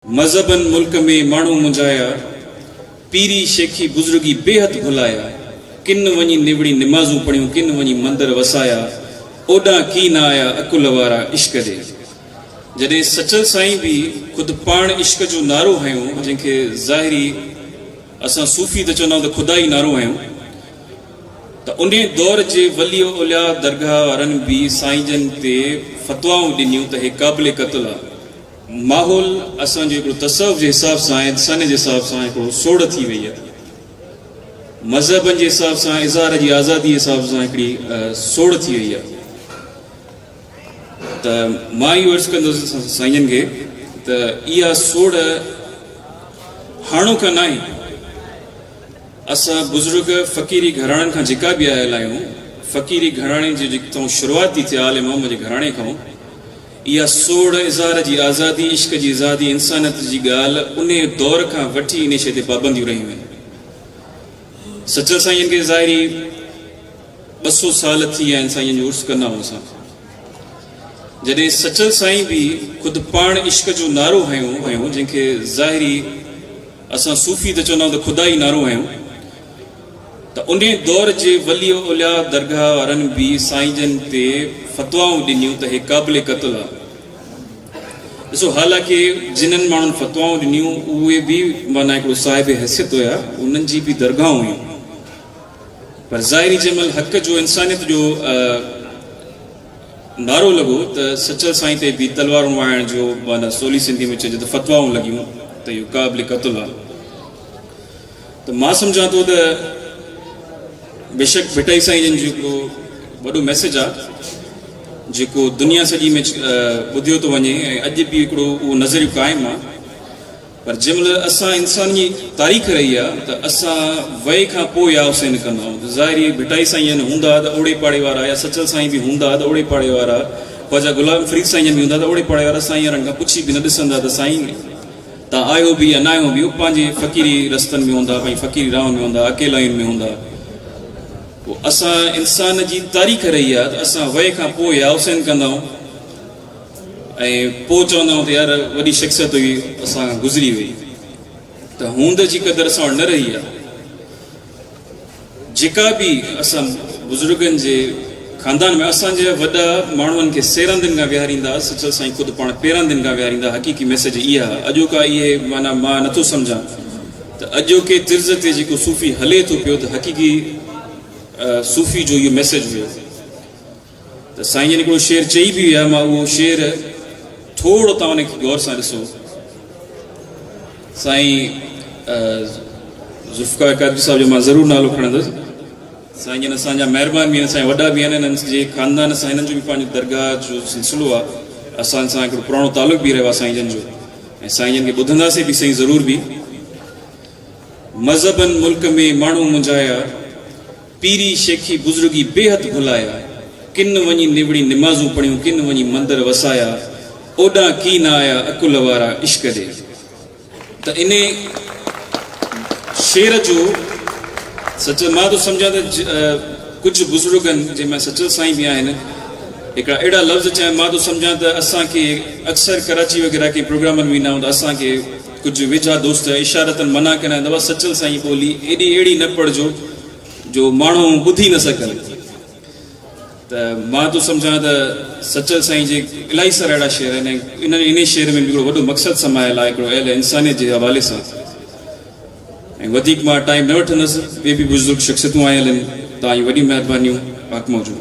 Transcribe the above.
مذهبن ملڪ ۾ ماڻهو منجهايا، پيري شيخي بزرگي بيحد ڀلايا، ڪن وڃي نوڙي نمازون پڙهيون، ڪن وڃي مندر وسايا، اوڏانهن ڪي نه آيا عقل وارا عشق ڏي. جڏهن سچل سائين به خود پاڻ عشق جو نعرو هنيو، جنهن کي ظاهري اسان صوفي ته چوندا آهيون ته خدائي نعرو هنيو، ته انهي دور جي ولي اولياء درگاهه وارن به سائين جن تي فتوائون ڏنيون ته هي قابل قتل آ. ماحول اسان جو هڪڙو تصوف جي حساب سان ۽ انسانيت جي حساب سان هڪڙو سوڙهه ٿي وئي آهي. مذهبن جي حساب سان اظهار جي آزادي جي حساب سان هڪڙي سوڙهه ٿي وئي آهي ته مان اهو عرض ڪندس سائين کي ته اها سوڙهه هاڻوڪا ناهي. اسان بزرگ فقيري گهراڻن کان جيڪا به آيل آهيون، فقيري گهراڻي جي جتان شروعات ٿي ٿئي آل محمد جي گهراڻي کان، اها سوڙهه، اظهار جي آزادي، عشق جي آزادي، انسانيت جي ڳالهه انهيء دور کان وٺي انهيء شيء تي پابنديون رهيون آهن. سچل سائين کي ظاهري 200 سال ٿي ويا آهن سائين جو عرس ڪندا آهيون اسان. جڏهن سچل سائين به خود پاڻ عشق جو نعرو هنيو هيو جنهن کي ظاهري اسان صوفي ته چوندا آهيون ته خدائي نعرو هنيو ته انهي دور جي ولي اولياء درگاهه وارن به سائين جن تي فتوائون ڏنيون ته هي قابل قتل آ. ڏسو حالانڪه جنھن ماڻهن فتوائون ڏنيون اهي به معنيٰ هڪڙو صاحب حيثيت هيا انهن جي به درگاهون هيون پر ظاهري جنهن مهل حق جو انسانيت جو نعرو لڳو ته سچل سائين تي به تلوارون وهائڻ جو معنيٰ سولي سنڌي ۾ چئجي ته فتوائون لڳيون ته اهو قابل قتل آ. ته مان سمجهان ٿو ته بيشڪ ڀٽائي سائين جن جو هڪڙو وڏو ميسيج آ جيڪو دنيا سڄي ۾ ٻڌيو ٿو وڃي ۽ اڄ به هڪڙو اهو نظريو قائم آ پر جنهن مهل اسان انسان جي تاريخ رهي آ ته اسان وئي کان پوء يا حسين ڪندا آهيون ته ظاهري ڀٽائي سائين جن هوندا ته اوڙي پاڙي وارا يا سچل سائين به هوندا ته اوڙي پاڙي وارا خواجه غلام فريد سائين جن به هوندا ته اوڙي پاڙي وارا سائين وارن کان پڇي به نه ڏسندا ته سائين تان آهيو به يا ناهيو به، هو پنهنجي فقيري رستن ۾ هوندا، پنهنجي فقيري راهن ۾ هوندا، اڪيلائين ۾ هوندا. پوء اسان انسان جي تاريخ رهي آهي ته اسان وئي کان پوء يا حسين ڪندا آهيون ۽ پوء چوندا آهيون ته يار وڏي شخصيت هئي اسان کان گذري وئي ته هوند جي قدر اسان وٽ نه رهي آهي. جيڪا به اسان بزرگن جي خاندان ۾ اسان جا وڏا ماڻهن کي سيراندين کان ويهاريندا سچل سائين خود پاڻ پيراندين کان ويهاريندا حقيقي ميسيج اها اڄوڪا اهي معنيٰ مان نٿو سمجهان ته اڄوڪي طرز تي جيڪو صوفي هلي ٿو پيو ته حقيقي صوفي جو اهو ميسيج هيو. ته سائين جن هڪڙو شعر چئي به ويا مان اهو شعر ٿورو توهان ان کي غور سان ڏسو سائين ذوالفقار قادري صاحب جو مان ضرور نالو کڻندس سائين جن اسان جا مهربان به آهن اسان جا وڏا به آهن انهن جي خاندان سان هنن جو به پنهنجو درگاهه جو سلسلو آهي اسان سان هڪڙو پراڻو تعلق به رهيو آهي سائين جن جو ۽ سائين جن کي ٻڌنداسين به سائين ضرور به مذهبن ملڪ ۾ ماڻهو منجهايا پيري شيخي بزرگي بيحد ڀلايا، ڪن وڃي نوڙي نمازون پڙهيون، ڪن وڃي مندر وسايا، اوڏانهن ڪي نه آيا عقل وارا عشق ڏي. ته انهي شعر جو سچل مان ٿو سمجهان ته ڪجهه بزرگن جنهن ۾ سچل سائين به آهن هڪڙا اهڙا لفظ چيا مان ٿو سمجهان ته اسان کي اڪثر ڪراچي وغيره ڪنهن پروگرامن ۾ ويندا آهيون ته اسان کي ڪجهه ويجها دوست اشارتن منع ڪندا آهن ته بابا سچل سائين ٻولي ايڏي اهڙي نه پڙهجو جو ماڻهو ٻڌي نه سگهن ته مان ٿو سمجهان ته سچل سائين جي الاهي سارا اهڙا شعر آهن ۽ انهن انهي شعر ۾ به هڪڙو وڏو مقصد سمايل آهي هڪڙو اهل انسانيت جي حوالي سان ۽ وڌيڪ مان ٽائيم نه وٺندس ٻي به بزرگ شخصيتون آيل آهن توهان جون وڏيون مهربانيون حق موجود.